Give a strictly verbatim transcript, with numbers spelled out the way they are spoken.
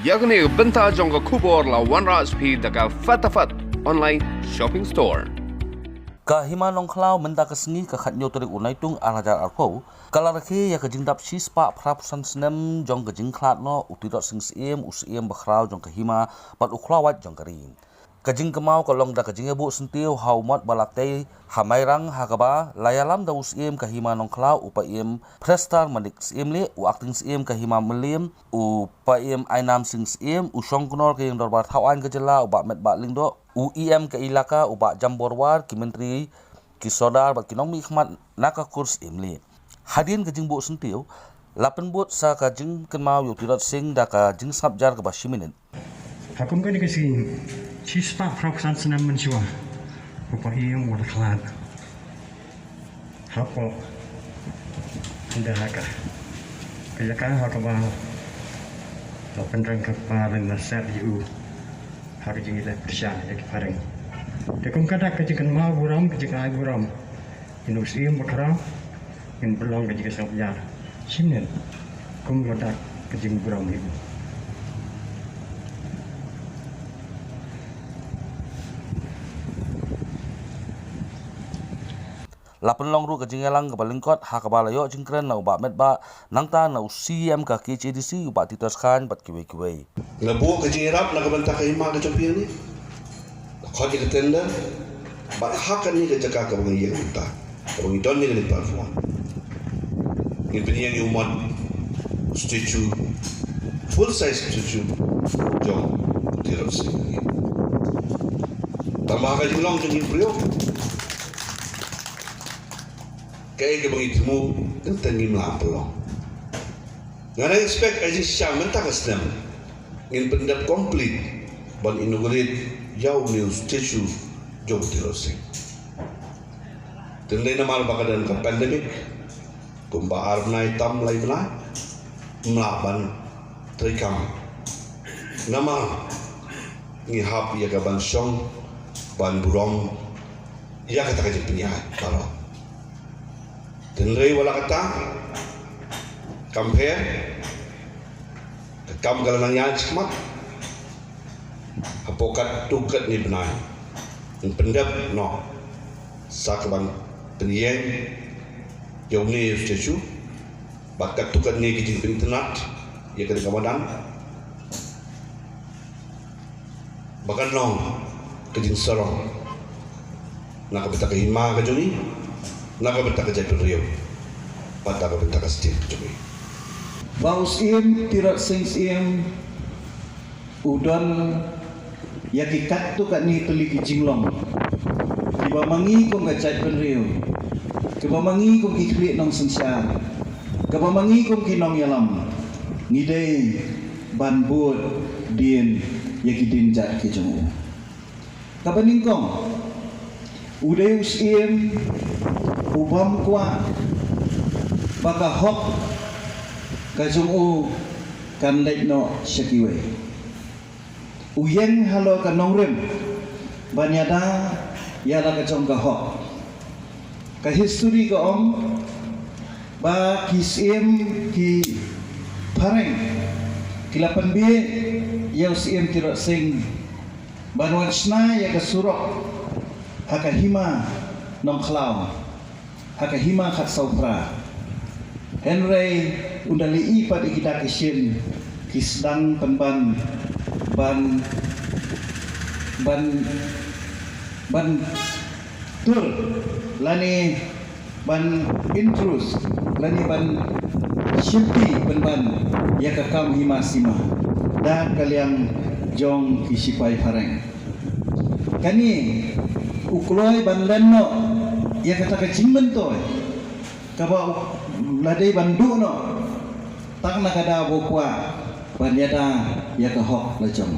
Ïa kane ka bynta jong ka khubor la wanrah sha phi da ka Fatafat Online Shopping Store. Ka Hima Nongkhlaw mynta ka sngi ka khatñiew tarik u Naitung ar hajar arphew ka la rakhe ïa ka jingdap shispah phra phew san snem jong ka jingkhlad noh u Tirot Sing Syiem, u Syiem bakhraw jong ka Hima bad u Khlawait jong ka ri. Ka jingkynmaw ka long da ka jingïabuh syntiew ha u mot ba la tei ha Mairang, ha kaba la ïalam da u Syiem ka Hima Nongkhlaw u Paiem Prester Manik Syiemlieh, u Acting Syiem ka Hima Mylliem u Paiem Ainam Sing Syiem, u Shongknor ka Ïing Dorbar Thawaiñ ka Jylla u Bah Metbah Lyngdoh, u E M ka Elaka u Bah Jambor War, ki Myntri, ki Sordar bad ki nongmihkhmat na ka kur Syiemlieh. Hadien ka jingbuh syntiew la pynbud sa ka jingkynmaw ïa u Tirot Sing da ka jingsngap jar kaba shi minit. Ha kum kane ka sngi, shispah phra phew san snem mynshuwa, u Paiem u la khlad hapoh Dkhar, ka jaka ha kaba la pynrem ka kpa lane la set ïa u ha ka jingïaleh pyrshah ïa ki phareng. Te kum ka dak ka jingkynmaw burom, ka jingai burom ïa u Syiem bakhraw, ngin pynlong ka jingïasngap jar shi minit kum ka dak ka jingburom ïa u. La pynlong ruh ka jingïalang kaba lyngkot ha kaba la ïoh jingkren na u Bah Metbah, nangta na u C E M ka K H A D C u Bah Titos Chyne bad kiwei kiwei. Nga buh ka jingïarap na ka bynta ka hima ka jong phi hangne. Khot ïa ka tender bad ha kane ka jaka kaba ngi ïeng mynta, kaba ngi don ïa kane ka platform, ngin pynïeng ïa u mot statue, full size statue jong u Tirot Sing. Tang ba ha ka jinglong jong ngi briew, kaei kaba ngi thmu, kynta ngim lah pynlong. Nga dang expect ha jingshisha mynta ka snem ngin pyndep complete ban inaugurate ïa u new statue jong u Tirot Sing. Te hynrei namar ba ka don ka pandemic, kumba ar bnai tam lai bnai, ym lah ban treikam. Namar ngi hap ïa ka ban shong ban burom ïa kata ka jingpynïaid baroh. Te hynrei wat la katta, kam pher, ka kam ka la nang ïaid shakhmat. Hapoh katto katne bnai ngin pyndep noh sa ka ban pynïeng ïa une u statue bad katto katne ki jingpynitynnad ïa kane ka madan. Ba kan long ka jingsarong na ka bynta ka hima ka jong ngi, na ka bynta ka jaitbynriew bad na ka bynta ka state ka jong ngi. Ba u Syiem Tirot Sing Syiem u don ïa ki katto katne tylli ki jinglong kiba ma ngi kum ka jaitbynriew, kiba ma ngi kum ki khlieh nongsynshar, kiba ma ngi kum ki nongïalam ngi dei ban bud dien ïa ki dienjat ki jong u. Kaba nyngkong, u dei u Syiem u bym kwah ba ka hok ka jong u kan leit noh sha kiwei. U ïeng halor ka nongrim ban ïada ïa la ka jong ka hok. Ka history ka ong ba ki syiem ki phareng ki la pynbiej ïa u Syiem Tirot Sing ban wan shna ïa ka surok ha ka hima Nongkhlaw, ha ka hima khatsaw phra. Hynrei ynda lei pat ïa ki dak ki shin ki sdang pynban ban ban ban tur lane ban introduce lane ban shimti pynban ïa ka kam hima sima da ka liang jong ki sipai phareng. Kane u kloi ban len noh ïa kata ka jingmyntoi kaba u la dei ban duh noh tang na ka daw ba u kwah ban ïada ïa ka hok la jong.